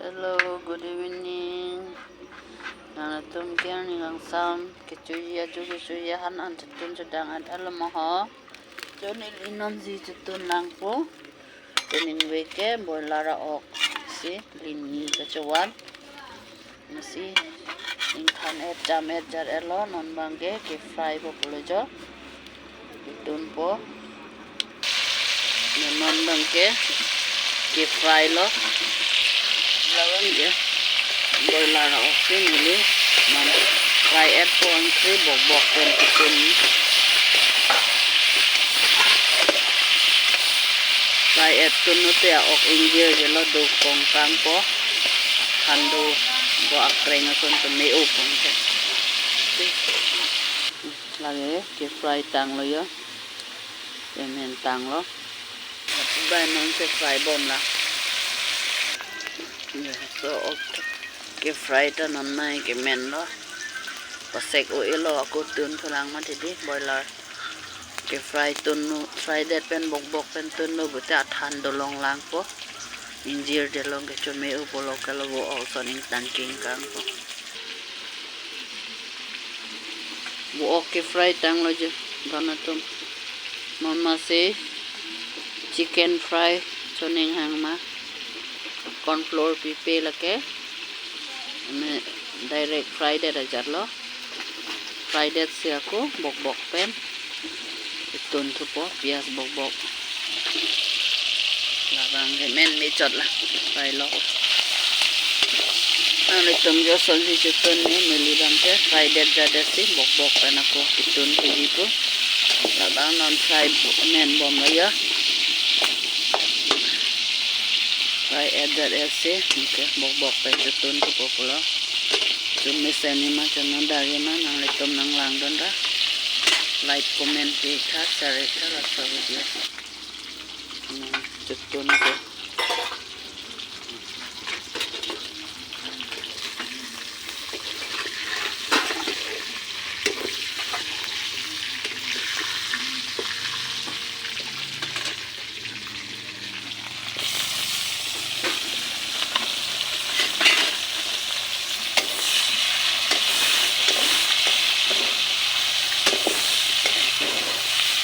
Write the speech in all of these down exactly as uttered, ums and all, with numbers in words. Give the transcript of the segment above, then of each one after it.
Hello, good evening. Nangtum ke ning angsam kechoji aju kechoji ahan an chetun chedang an alomo ho. Chonil inon si chetun langpo. Choningve ke boiler a-ok si lini kechovan. Masi ingthan et jam et jar elo, non bang ke ke fry po pulo jo. Itunpo. Non bang ke ke fry lo. Labang ke boiler a-ok si neli non fry et po angsi bokbok pen kitun. Fry et tun note a-ok ingjir jelo, do kongkang po. Hando bo akreng ason to me-o pon ke. Lake ke fry tanglo jo. Kemen tanglo. Bai non ke fry bom la. So, ok. Ke fry ta non nai kemen lo. Pasek o elo, ako tun thulang mati di boiler. Ke fry tun nu, fry det pen bokbok pen tun nu bute athan dolong langpo. Ingjir delong ke chome-o pulo ke lo bo-ok ason ingtang kingkang po. Bo-ok ke fry tanglo jo, don atum. Non masi chicken fry choning hang ma. Corn flour pipe lake. Ame direct fry det ajat lo. Fry det si ako bokbok pen itun thupo, pias bokbok. Labang kemen me chot la. Fry lo. Nanglitum jo kosonsi chetun ne, neli bang ke fry det jade si bokbok pen ako kitun thuji po. Labang non fry men bomlo jo. Fry et jade si, ok, bokbok pen chetun thupo pulo. Chomesen ni ma, chonodari ma, nanglitum nanglangdun ra. Like, comment pi tha, share tha, laso video. Hmm, chetun ke.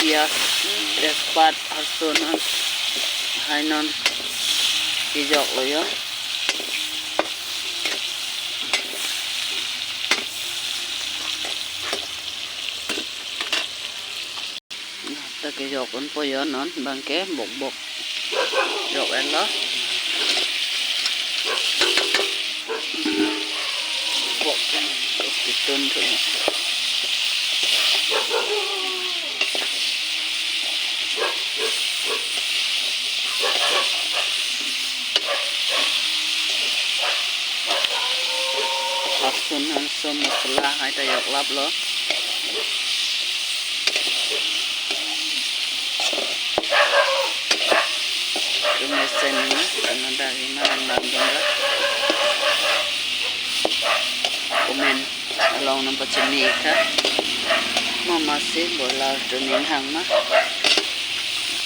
Pias, tejpat, arso non, lahai non kejok lo jo. Ta kejok unpo jo, non bang ke bokbok jok et lo. Bok, bok, kitun thu. Lason, lason masala hai ta joklap lo. Tum mesen ma, karena daging ma nang dong ra. Comment along nangpachini ik tha. Mama si boiler tuning hang ma.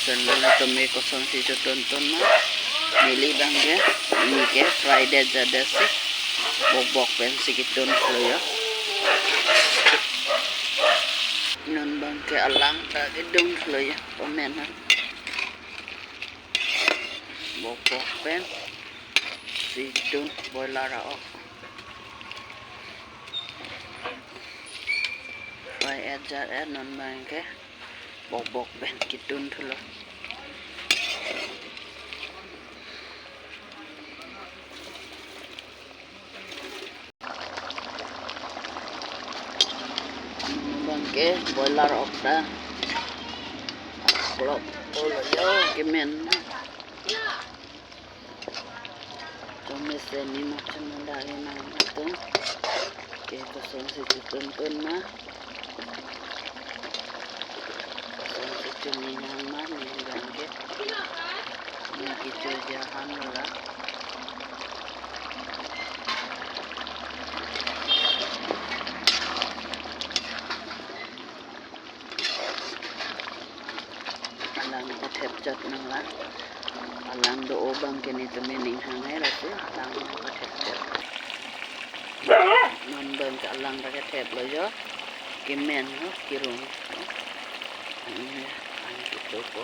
Sen boiler tumi kosonsi chotun tun ma. Neli bang ke, neli ke fry det jade si. Bokbok pensi kitun lo jo. Non bang ke alang ta kedung lo jo. Pamen ha. Bokbok pensi tun boiler a-ok. Fry et jade non bang ke bokbok pen kitun thulo. Bang ke boiler a-ok ta. Klok, oh, lo jo, kemen. Tum mesen ni ma, chonodari nangtum. Ke kosonsi chotun tun ma. Kosonsi tuning hang ma, neli bang ke. Neli kechoji ahan lo la. Alang kethep jat nang la. Alang do-o bang Ke netum ning hang hai lasi alang ta kethepthep. Non bang ke alang ta ketheplo jo. Kemen ho, kerum ho. Ini ang kechopo.